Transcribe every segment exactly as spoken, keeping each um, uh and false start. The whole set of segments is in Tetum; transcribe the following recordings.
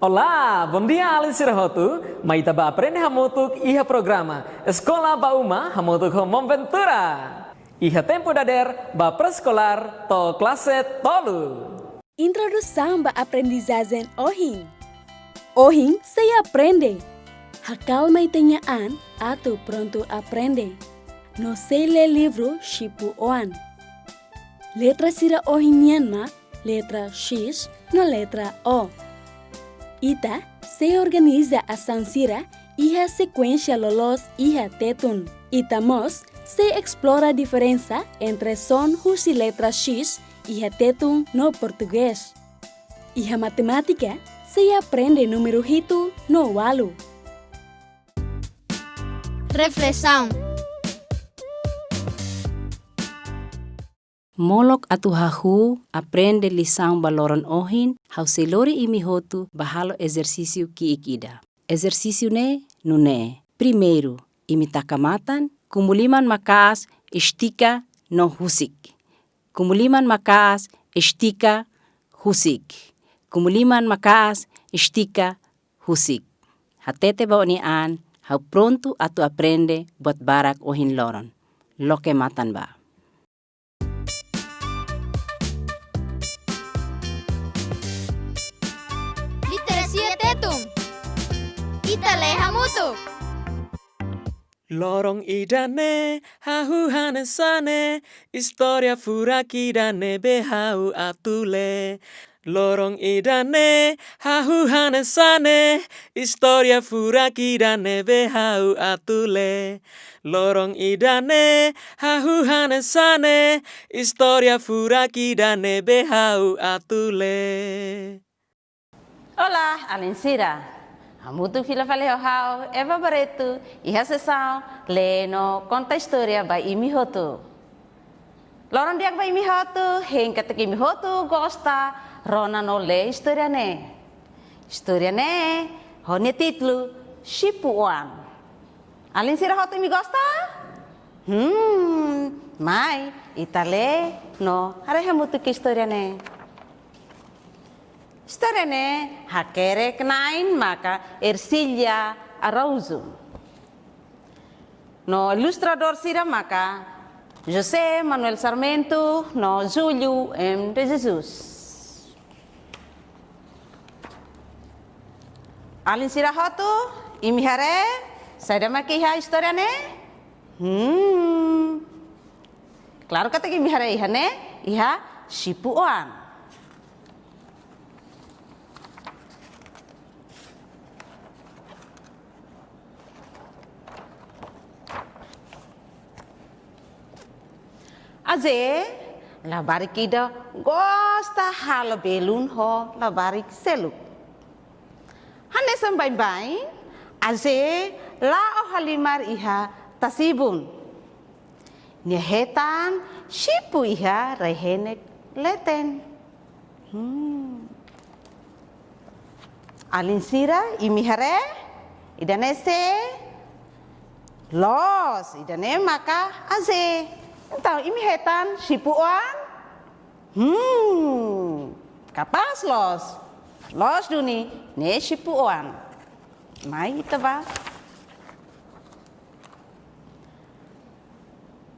Olá, bondia alin sira hotu, mai ita bá aprende hamutuk iha programa Eskola ba Uma hamutuk ho Maun Ventura. Iha tempu dadeer ba pré-eskolár to'o klase tolu. Introdusaun ba aprendizajen ohin. Ohin sei aprende. Hakalma ita-nia an atu prontu aprende. No sei lee livru Xipu Oan. Letra sira ohin nian mak letra X no letra O. Ita sei organiza asaun sira iha sekuénsia loloos iha Tetun. Ita mós sei esplora diferensa entre son husi letra X iha Tetun no Portugés. Iha matemátika, sei aprende númeru hitu no ualu. Reflesaun. Molok atu hahú aprende lisaun ba loron ohin, ha'u sei lori imi hotu bá halo ezersísiu ki'ik ida. Ezersísiu ne'e nune'e. Primeiru, imi taka matan, kumu liman maka'as, estika no husik. Kumu liman maka'as, estika, husik. Kumu liman maka'as, estika, husik. Hatete ba ó-nia an, ha'u prontu atu aprende buat barak ohin loron. Loke matan bá. Literasia Tetun. Ita lee hamutuk. Loron ida-ne'e, hahú hanesan ne'e, istória furak ida ne'ebé ha'u atu lee. Loron ida-ne'e, hahú hanesan ne'e, istória furak ida ne'ebé ha'u atu lee. Loron ida-ne'e, hahú hanesan ne'e, istória furak ida ne'ebé ha'u atu lee. Olá, alin sira. Hamutuk fila fali ho ha'u, Eva Barreto, iha sesaun lee no konta istória ba imi hotu. Loron di'ak ba imi hotu, hein katak imi hotu gosta rona no lee istória ne'e. Istória ne'e ho nia títulu Xipu Oan. Alin sira hotu, imi gosta? Hmm, mai, ita lee no haree hamutuk istória ne'e. Istória ne'e hakerek-na'in maka Ercília Araújo. No ilustradór sira maka José Manuel Sarmento no Júlio M. de Jesus. Alin sira hotu, imi haree, saida mak iha istória ne'e? Hmm. Klaru katak imi haree iha ne'e, iha Xipu Oan. Aze, labarik ida gosta halo belun ho labarik seluk. Hanesan baibain, Aze la'o halimar iha tasi-ibun. Nia hetan xipu iha rai-henek leten. Hmm. Alin sira, imi haree, ida-ne'e sé? Loos, ida-ne'e maka Aze. Entaun, imi hetan Xipu Oan? Hmm, kapás loos. Loos duni, ne'e Xipu Oan. Mai ita bá.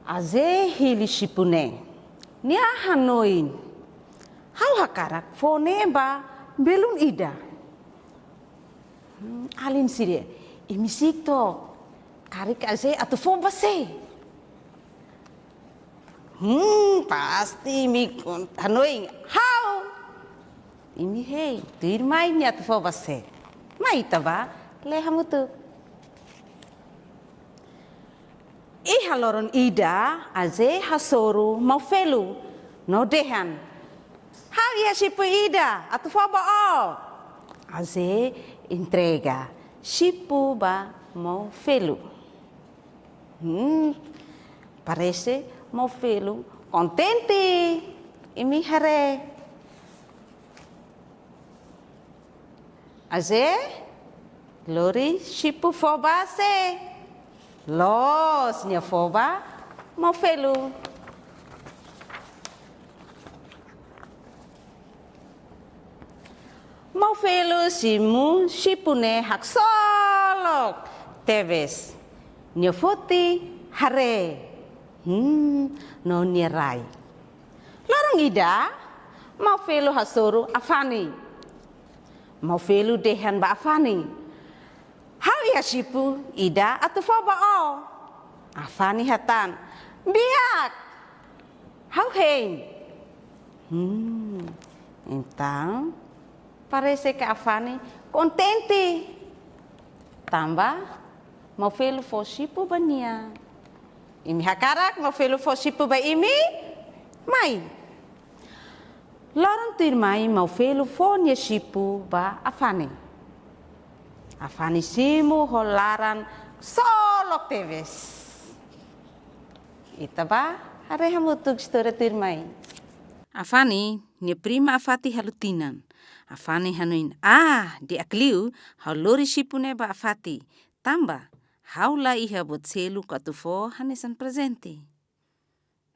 Aze hili xipu ne'e. Nia hanoin. Ha'u hakarak fó ne'e ba belun ida. Hmm, alin sira, imi siik took. Karik Aze atu fó ba sé? Hmm, pasti imi kon-, hanoin ha'u. Imi hein, tuirmai nia atu fó ba sé? Mai ita bá, lee hamutuk. Iha loron ida, Aze hasoru Maufelu no dehan: Ha'u iha xipu ida atu fó ba ó. Aze entrega xipu ba Maufelu. Hmm, parese Maufelu kontente. Imi haree. Aze lori xipu fó ba sé? Loos, nia fó ba Maufelu. Maufelu simu xipu ne'e haksolok tebes. Nia foti haree. Hmm, no nia rai. Loron ida, Maufelu hasoru Afani. Maufelu dehan ba Afani: "Ha'u iha xipu ida atu fó ba ó." Afani hatán: "Di'ak, ha'u hein." Hmm, entaun, parese ke Afani kontente tanba Maufelu fó xipu ba nia. Imi hakarak Maufelu fó xipu ba imi? Mai. Loron tuirmai Maufelu fó nia xipu ba Afani. Afani simu ho laran solok tebes. Ita bá haree hamutuk istória tuirmai. Afani nia prima Afati halo tinan. Afani hanoin: "Ah, di'ak liu, ha'u lori xipu ne'e ba Afati. Tanba ha'u la iha buat seluk atu fó hanesan prezente."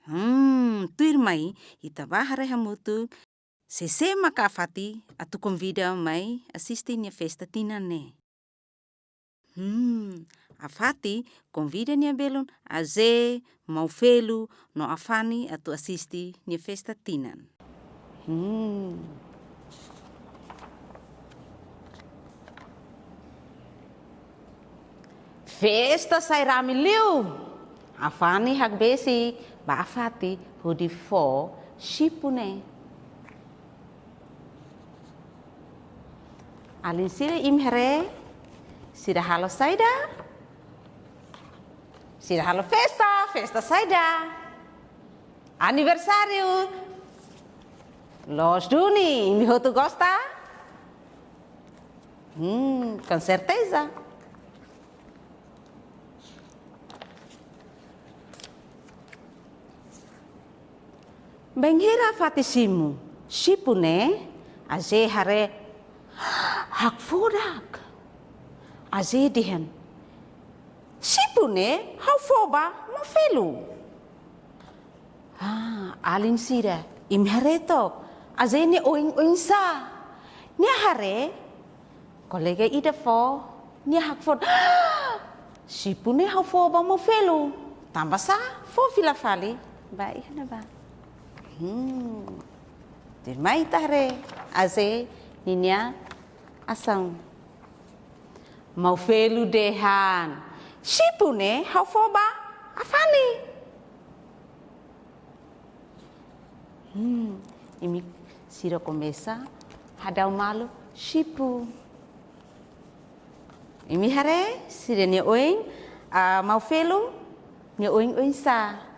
Hmm, tuirmai ita bá haree hamutuk sé-sé maka Afati atu konvida mai asiste nia festa tinan ne'e. Hmm, Afati konvida nia belun Azee, Maufelu no Afani atu asiste nia festa tinan. Hmm. Festa sai rame liu. Afani hakbesik ba Afati hodi fó xipu ne'e. Alin sira, imi haree, sira halo saida? Sira halo festa, festa saida? Aniversáriu. Loos duni, imi hotu gosta? Hmm, com certeza. Bainhira Afati simu xipu ne'e, Azee haree hakfodak. Azee dehan: "Xipu ne'e ha'u fó ba Maufelu." Ah, alin sira, imi haree took, Azee nia oin oinsá? Nia haree kolega ida fó, nia hakfodak. "Xipu ne'e ha'u fó ba Maufelu. Tanbasá? Fó fila fali ba iha ne'ebá." Hmm. Tuirmai ita haree Azee ninia asaun. Maufelu dehan: "Xipu ne'e ha'u fó ba Afani." Hmm, imi sira komesa hadau malu xipu. Imi haree sira-nia oin, ah, Maufelu nia oin oinsá?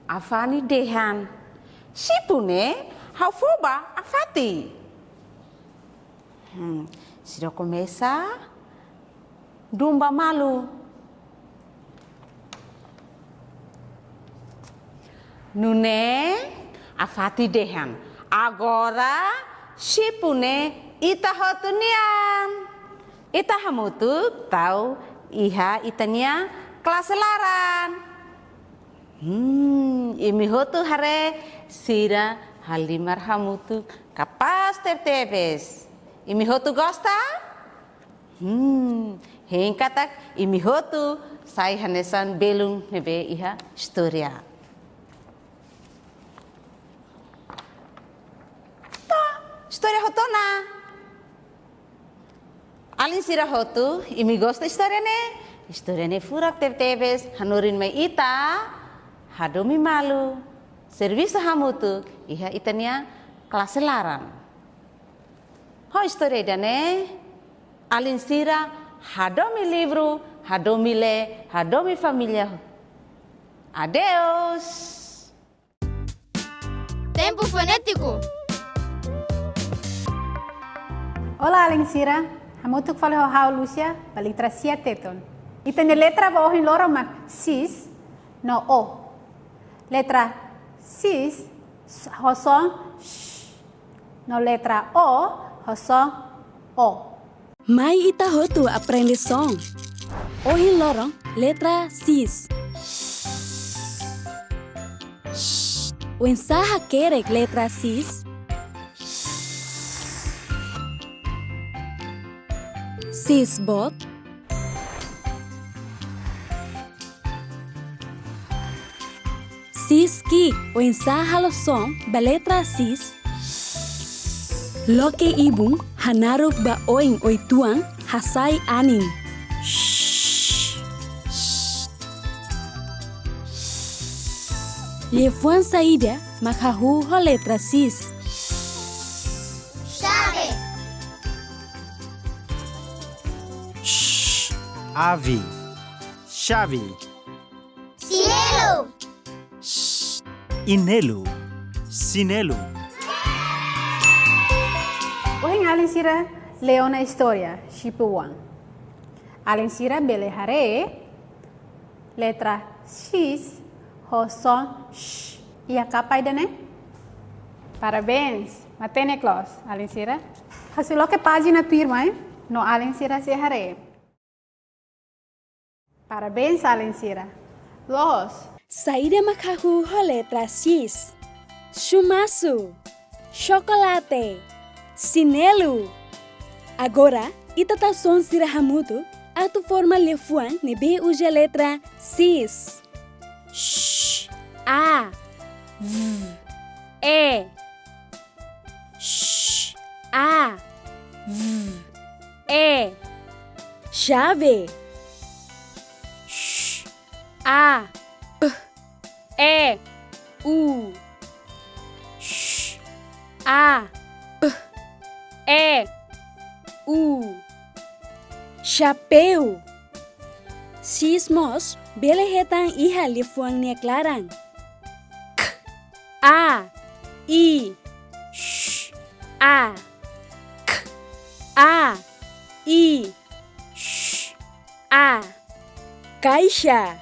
Afani dehan: "Xipu ne'e ha'u fó ba Afati." Hmm, sira komesa dumba malu. Nune'e Afati dehan: "Agora xipu ne'e ita hotu nian. Ita hamutuk tau iha ita-nia klase laran." Hmm, imi hotu haree sira halimar hamutuk kapás tebetebes. Imi hotu gosta? Hmm, hein katak imi hotu sai hanesan belun ne'ebé iha istória. To'o, istória hotu ona. Alin sira hotu, imi gosta istória ne'e? Istória ne'e furak tebetebes, hanorin mai ita hadomi malu, servisu hamutuk iha ita-nia klase laran. Ho istória ida-ne'e, alin sira hadomi livru, hadomi lee, hadomi família. Adeus! Tempu fonétiku. Olá, alin sira. Hamutuk fali ho ha'u Lúcia ba literasia Tetun. Ita-nia letra ba ohin loron mak sis no o. Letra sis ho son sh. No letra o ho son o. Mai ita hotu aprende son. Ohin loron, letra Sis. Oinsá hakerek letra Sis? Sis boot. Sis ki'ik, oinsá halo son ba letra Sis? Loke ibun, hanaruk ba oin uitoan, hasai anin. Liafuan saida mak hahú ho letra Sis? Xave. Ave. Xave. Sinelu. Sinelu. Sinelu. Ohin alin sira lee ona istória xipe-oan. Alin sira bele haree letra Sis ho son Sh iha kapa ida-ne'e? Parabéns, matenek loos, alin sira. Ha'u sei loke pájina tuirmai, no alin sira sei haree. Parabéns, alin sira. Loos. Saida mak hahú ho letra Sis? Chumasu, xokolate, sinelu. Agora, ita tau son sira hamutuk atu forma liafuan ne'ebé uza letra Sis. Sh, a, v, e. Sh, a, v, e. Xave. Sh, a, p, e, u. Sh, a, p, e, u. Xapeu. Sis mós bele hetan iha liafuan nia klaran. K, a, i, sh, a. K, a, i, sh, a. Kaixa.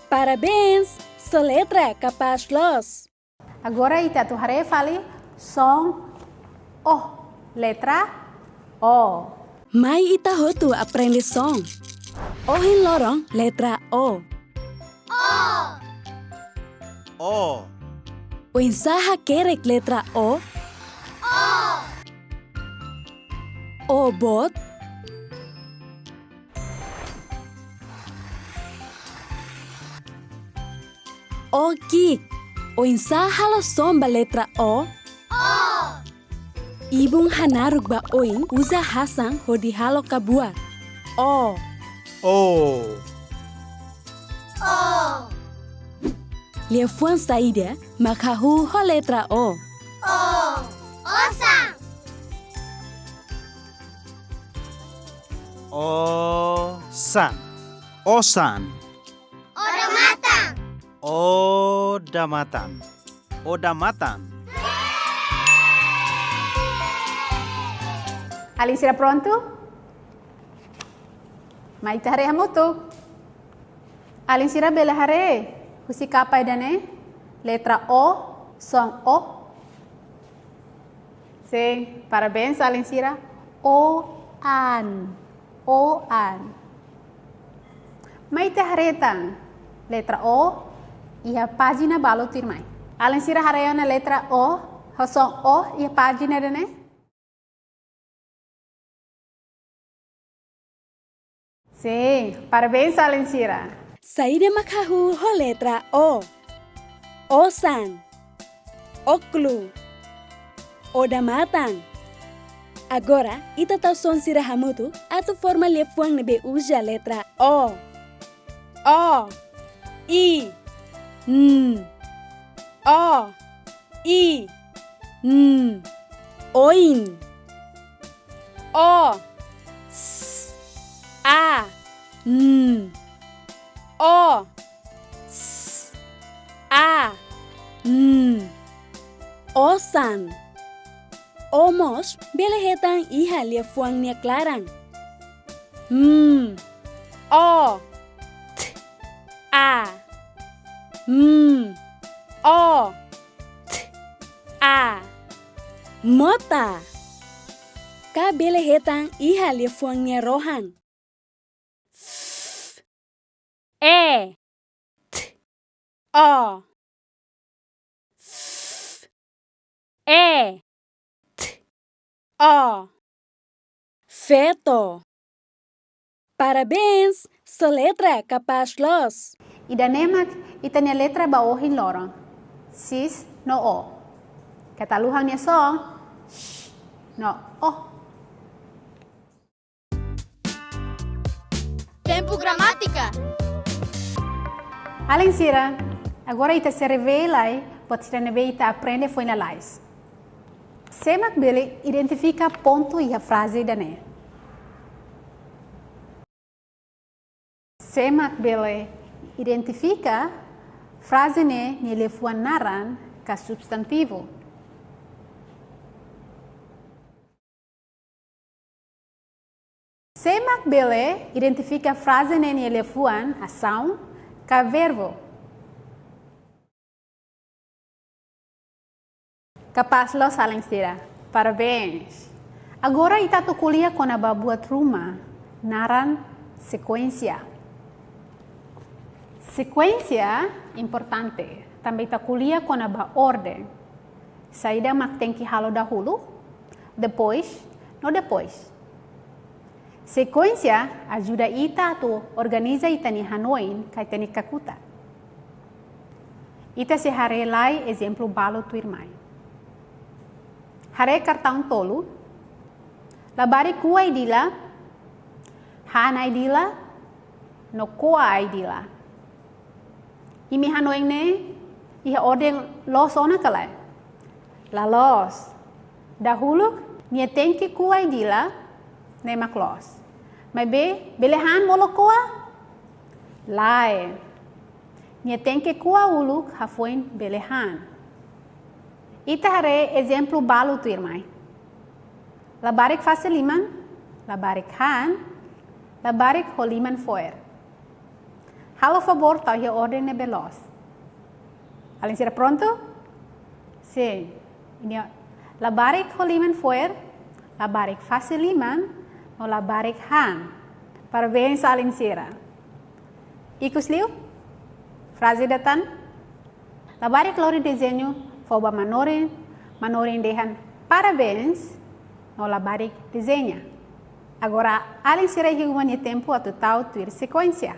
Parabéns, soletra kapás loos. Agora ita atu haree fali son O, letra O. Mai ita hotu aprende son. Ohin loron, letra O. O. O. Oinsá hakerek letra O? O. O boot. O ki'ik. Oinsá halo son ba letra O? O. Ibun hanaruk ba oin, uza hasan hodi halo kabuak. O. O. O. Liafuan saida mak hahú ho letra O? O. Osan. Osan. Osan. Odamatan. Odamatan. Odamatan. Alin sira prontu? Mai ita haree hamutuk. Alin sira bele haree husi kapa ida-ne'e, letra O, son O. Sin, parabéns alin sira. Oan. Oan. Mai ita haree tan letra O iha pájina balu tuirmai. Alin sira haree ona letra O ho son O iha pájina ida-ne'e? Sin, parabéns alin sira. Saida mak hahú ho letra O? Osan, oklu, odamatan. Agora, ita tau son sira hamutuk atu forma liafuan ne'ebé uza letra O. O, i, n. O, i, n. Oin. O, s, a, n. O, s, a, n. Osan. O mós bele hetan iha liafuan nia klaran. M, o, t, a. M, o, t, a. Mota. Ka bele hetan iha liafuan nia rohan. F, E. T. O. F. E. T. O. Feto. Parabéns, soletra kapás loos. Ida-ne'e mak ita-nia letra ba ohin loron. Sis no o. Keta haluha nia son. Sh no o. Tempu gramátika. Alin sira, agora ita sei revee lai buat sira ne'ebé ita aprende foin lalais. Sé mak bele identifika pontu iha fraze ida-ne'e? Sé mak bele identifika fraze ne'e nia liafuan naran ka substantivu? Sé mak bele identifika fraze ne'e nia liafuan asaun ka verbu? Kapás loos alin sira. Parabéns. Agora ita atu ko'alia kona-ba buat ruma naran sekuénsia. Sekuénsia importante. Tanba ita ko'alia kona-ba orden. Saida mak tenke halo dahuluk, depois, no depois. Sekuénsia ajuda ita atu organiza ita-nia hanoin ka ita-nia kakutak. Ita sei haree lai ezemplu balu tuirmai. Haree kartaun tolu, labarik kuu ai-dila, han ai-dila, no ko'a ai-dila. Imi hanoin ne'e iha orden loos ona ka lae? La loos. Dahuluk, nia tenke kuu ai-dila, ne'e mak loos. Maibé, bele han molok ko'a? Lae. Nia tenke ko'a uluk hafoin bele han. Ita haree ezemplu balu tuirmai. Labarik fase liman, labarik han, labarik ho liman fo'er. Halo favór tau iha orden ne'ebé loos. Alin sira prontu? Sin. Nia labarik ho liman fo'er, labarik fase liman, no labarik han. Parabéns alin sira. Ikus liu, fraze ida tan. Labarik lori dezeñu fó ba manorin, manorin dehan parabéns, no labarik dezeña. Agora, alin sira iha uma nia tempu atu tau tuir sekuénsia.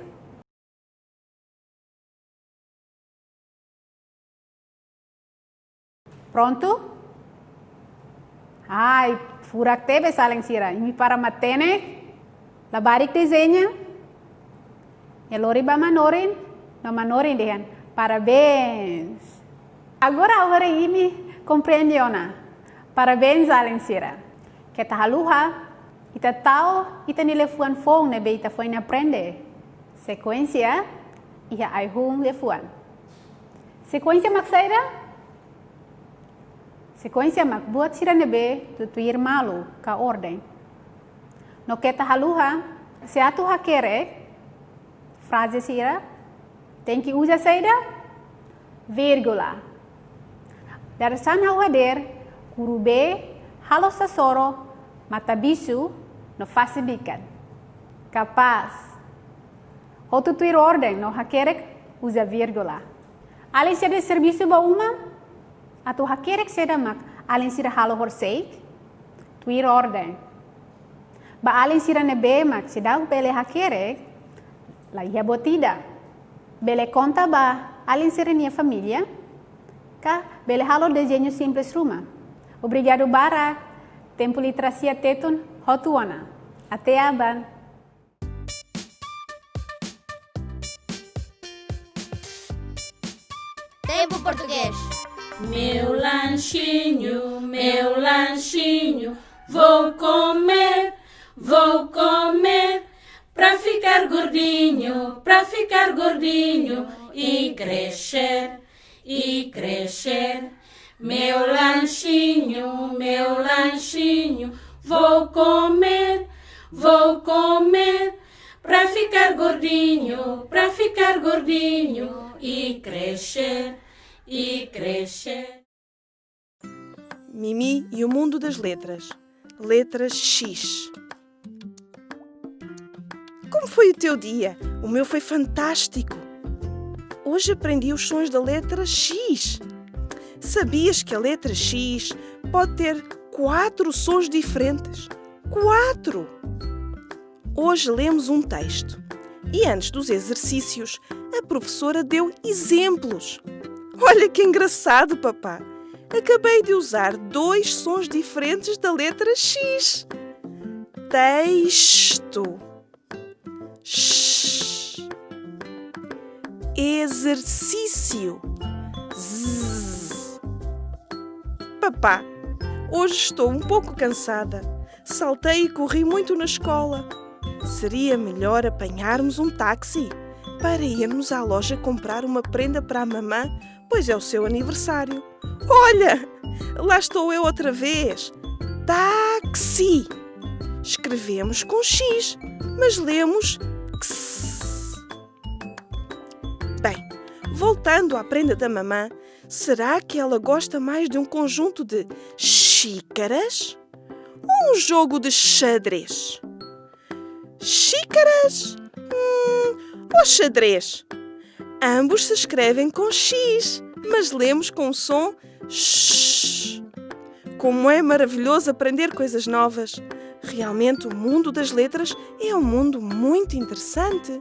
Prontu? Ai, furak tebes alin sira. Imi para matenek. Labarik dezeña. Nia lori ba manorin, no manorin dehan parabéns. Agora, agora imi komprende ona. Parabéns alin sira. Keta haluha, ita tau ita-nia liafuan foun ne'ebé ita foin aprende. Sekuénsia iha ai-hun liafuan. Sekuénsia mak saida? Sekuénsia mak buat sira ne'ebé tutuir malu ka orden. No keta haluha, se atu hakerek fraze sira, tenke uza saida? Vírgula. Dadeer-saan ha'u hadeer, kuru-bee, halo sasoro, mata-bisu, no fase bikan. Kapás. Hotu tuir orden, no hakerek uza vírgula. Alin sira servisu ba uma, atu hakerek saida mak alin sira halo horiseik, tuir orden. Ba alin sira ne'ebé mak seidauk bele hakerek, la iha buat ida. Bele konta ba alin sira-nia família, ka bele halo dezeñu simples ruma. Obrigadu barak, tempu literasia Tetun hotu ona. Até aban. Tempu portugés. Meu lanchinho, meu lanchinho, vou comer, vou comer, pra ficar gordinho, pra ficar gordinho e crescer, e crescer. Meu lanchinho, meu lanchinho, vou comer, vou comer, pra ficar gordinho, pra ficar gordinho e crescer, e crescer. Mimi e o mundo das letras. Letras X. Como foi o teu dia? O meu foi fantástico! Hoje aprendi os sons da letra X. Sabias que a letra X pode ter quatro sons diferentes? Quatro! Hoje lemos um texto e, antes dos exercícios, a professora deu exemplos. Olha que engraçado, papá! Acabei de usar dois sons diferentes da letra X. Texto. X. Exercício. Z. Papá, hoje estou um pouco cansada. Saltei e corri muito na escola. Seria melhor apanharmos um táxi para irmos à loja comprar uma prenda para a mamã, pois é o seu aniversário. Olha! Lá estou eu outra vez. Táxi! Escrevemos com X, mas lemos X. Bem, voltando à prenda da mamã, será que ela gosta mais de um conjunto de xícaras ou um jogo de xadrez? Xícaras? Hum, ou xadrez? Ambos se escrevem com X, mas lemos com o som X. Como é maravilhoso aprender coisas novas! Realmente, o mundo das letras é um mundo muito interessante.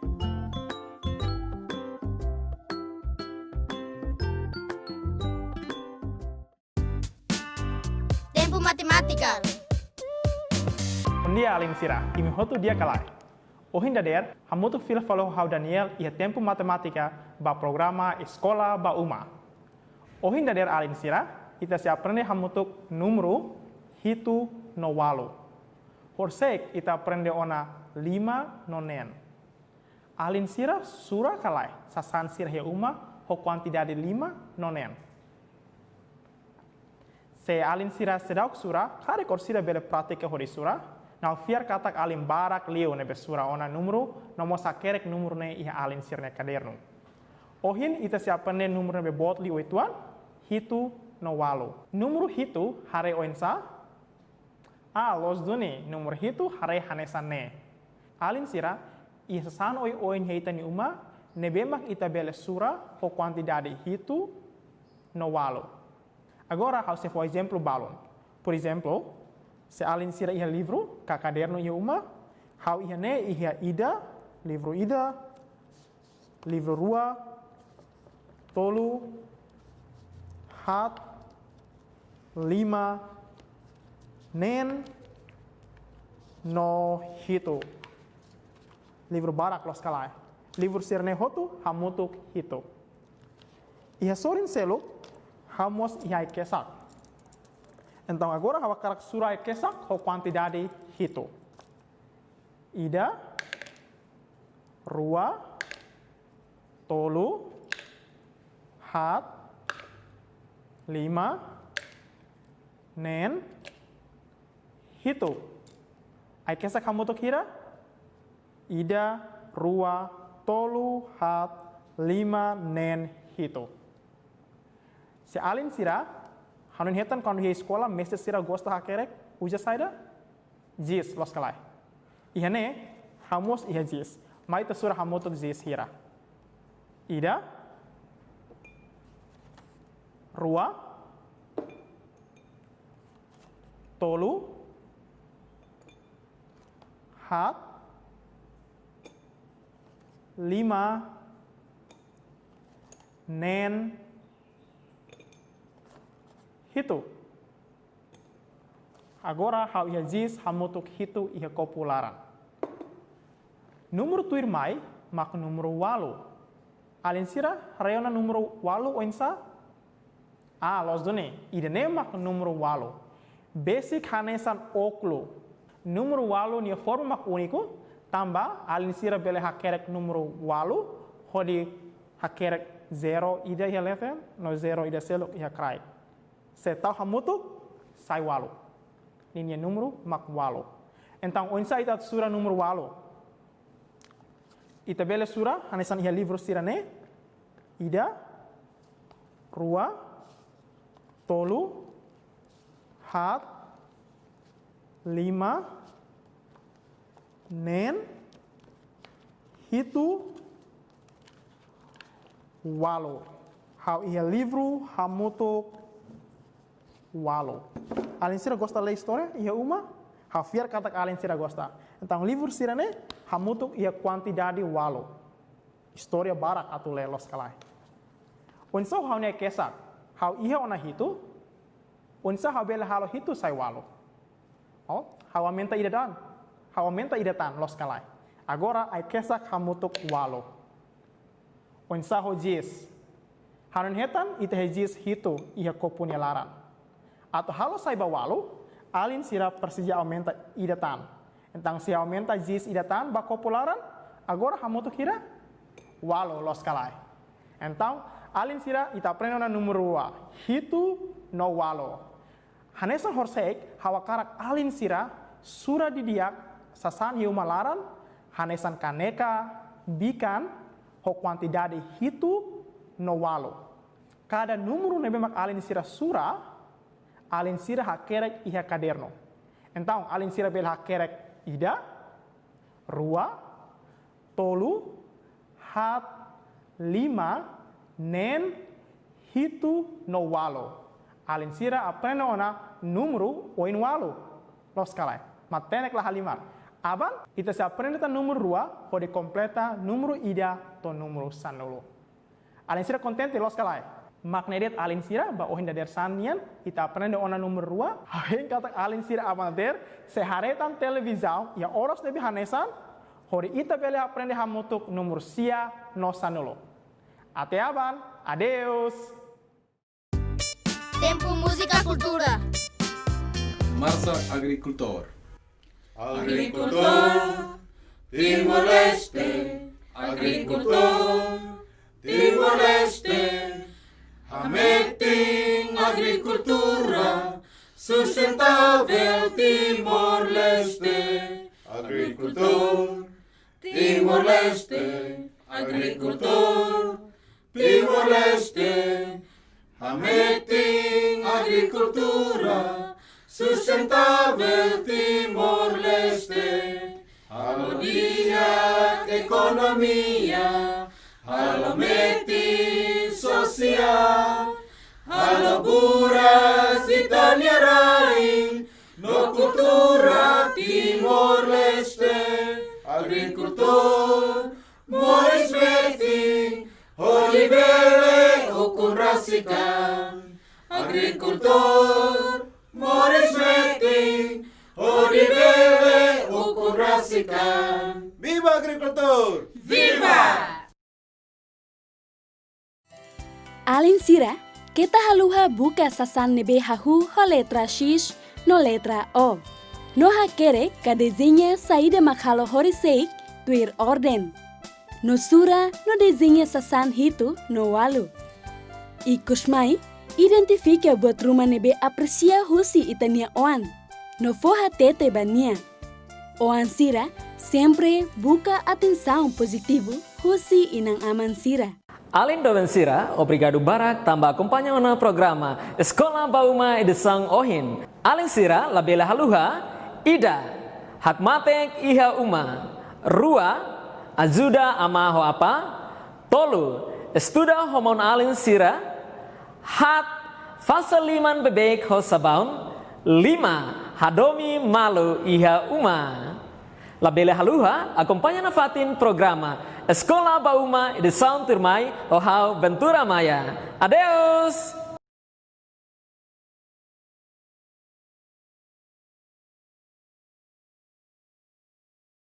Tempu Matemátika. Bondia, alin sira. Imi hotu di'ak ka lae? Ohin dadeer, hamutuk fila fali ho ha'u Daniel iha Tempu Matemátika ba programa Eskola ba Uma. Ohin dadeer, alin sira, ita sei aprende hamutuk númeru hitu no walu. Horisehik ita aprende ona lima no neen. Alin sira sura ka lae sasán sira iha uma ho kuantidade lima no neen? Se alin sira seidauk sura, karik orsida bele pratika hodi sura. Ha'u fiar katak alin barak liu ne'ebé sura ona númeru no mós hakerek númeru ne'e iha alin sira-nia kadernu. Ohin ita sei aprende númeru ne'ebé boot liu uitoan, hitu no walu. Númeru hitu haree oinsá? Ah, loos duni, númeru hitu haree hanesan ne'e. Alin sira, iha sasán oioin iha ita-nia uma ne'ebé mak ita bele sura ho kuantidade hitu no walu. Agora, ha'u sei fó ezemplu balun. Porezemplu, se alin sira iha livru ka kadernu iha uma, ha'u iha ne'e iha ida, livru ida, livru rua, tolu, haat, lima, neen, no hitu. Livru barak loos ka lae? Livru sira-ne'e hotu hamutuk hitu. Iha sorin seluk, ha'u mós iha ai-kesak. Entaun agora ha'u hakarak sura ai-kesak ho kuantidade hitu. Ida, rua, tolu, haat, lima, neen, hitu. Ai-kesak hamutuk hira? Ida, rua, tolu, haat, lima, neen, hitu. Se alin sira hanoin hetan kuandu iha eskola mestre sira gosta hakerek uza saida? Giz, loos ka lae? Iha ne'e, ha'u mós iha giz. Mai ita sura hamutuk giz hira. Ida, rua, tolu, haat, lima, neen, hitu. Agora ha'u iha giz hamutuk hitu iha kopu laran. Númeru tuirmai mak númeru walu. Alin sira, haree ona númeru walu oinsá? Ah, loos duni, ida-ne'e mak númeru walu. Besik hanesan óklu. Númeru walu nia forma mak úniku, tanba alin sira bele hakerek númeru walu hodi hakerek zero ida iha leten no zero ida seluk iha kraik. Se tau hamutuk, sai walu. Ninia númeru mak walu. Entaun, oinsá ita atu sura númeru walu? Ita bele sura hanesan iha livru sira-ne'e. Ida, rua, tolu, haat, lima, neen, hitu, walu. Ha'u iha livru hamutuk walu. Alin sira gosta lee istória iha uma? Ha'u fiar katak alin sira gosta. Entaun livru sira-ne'e hamutuk iha kuantidade walu. Istória barak atu lee, loos ka lae? Oinsá ha'u-nia ai-kesak? Ha'u iha ona hitu, oinsá ha'u bele halo hitu sai walu? Oh, ha'u aumenta ida tan. Ha'u aumenta ida tan, loos ka lae? Agora ai-kesak hamutuk walu. Oinsá ho giz? Hanoin hetan ita iha giz hitu iha kopu nia laran. Atu halo sai ba walu, alin sira presiza aumenta ida tan. Entaun se aumenta giz ida tan ba kopu laran, agora hamutuk hira? Walu, loos ka lae? Entaun, alin sira, ita aprende ona númeru rua, hitu no walu. Hanesan horisehik, ha'u hakarak alin sira sura didi'ak sasán iha uma laran, hanesan kaneka, bikan, ho kuantidade hitu no walu. Kada númeru ne'ebé mak alin sira sura, alin sira hakerek iha kadernu. Entaun, alin sira bele hakerek ida, rua, tolu, haat, lima, neen, hitu no walu. Alin sira aprende ona númeru oin walu. Loos ka lae? Matenek la halimar. Aban, ita sei aprende tan númeru rua, hodi kompleta númeru ida to'o númeru sanulu. Alin sira kontente, loos ka lae? Mak ne'e de'it alin sira, ba ohin dadeer-saan nian, ita aprende ona númeru rua. Ha'u hein katak alin sira aban dadeer sei haree tan televizaun iha oras ne'ebé hanesan, hodi ita bele aprende hamutuk númeru sia no sanulu. Até aban, adeus! Tempu Múzika Kultura. Marsa Agrikultór. Agrikultór Timor-Leste, agrikultór Timor-Leste, hametin agrikultura sustentável Timor-Leste. Agrikultór Timor-Leste, agrikultór Timor-Leste, hametin agrikultura sustentável Timor-Leste. Halo di'ak ekonomia, halo metin sosiál, halo buras ita-nia rain no kultura Timor-Leste. Agrikultór moris metin, hodi bele ukun rasik an. Agrikultór moris metin, hodi bele ukun rasik an. Viva agrikultór! Viva! Alin sira, keta haluha buka sasán ne'ebé hahú ho letra X no letra O. No hakerek ka dezeña saida mak halo horisehik tuir orden. No sura no dezeña sasán hitu no walu. Ikusmai, identifika buat ruma ne'ebé apresia husi ita-nia oan, no fó hatete ba nia. Oan sira sempre buka atensaun pozitivu husi inan-aman sira. Alin doben sira, obrigadu barak tanba akompaña ona programa Eskola ba Uma edisaun ohin. Alin sira labele haluha: ida, hakmatek iha uma; rua, ajuda amá ho apá; tolu, estuda ho maun-alin sira; haat, fase liman beibeik ho sabaun; lima, hadomi malu iha uma. Labele haluha, akompaña nafatin programa Eskola ba Uma edisaun tuirmai ho ha'u, Ventura Maia. Adeus!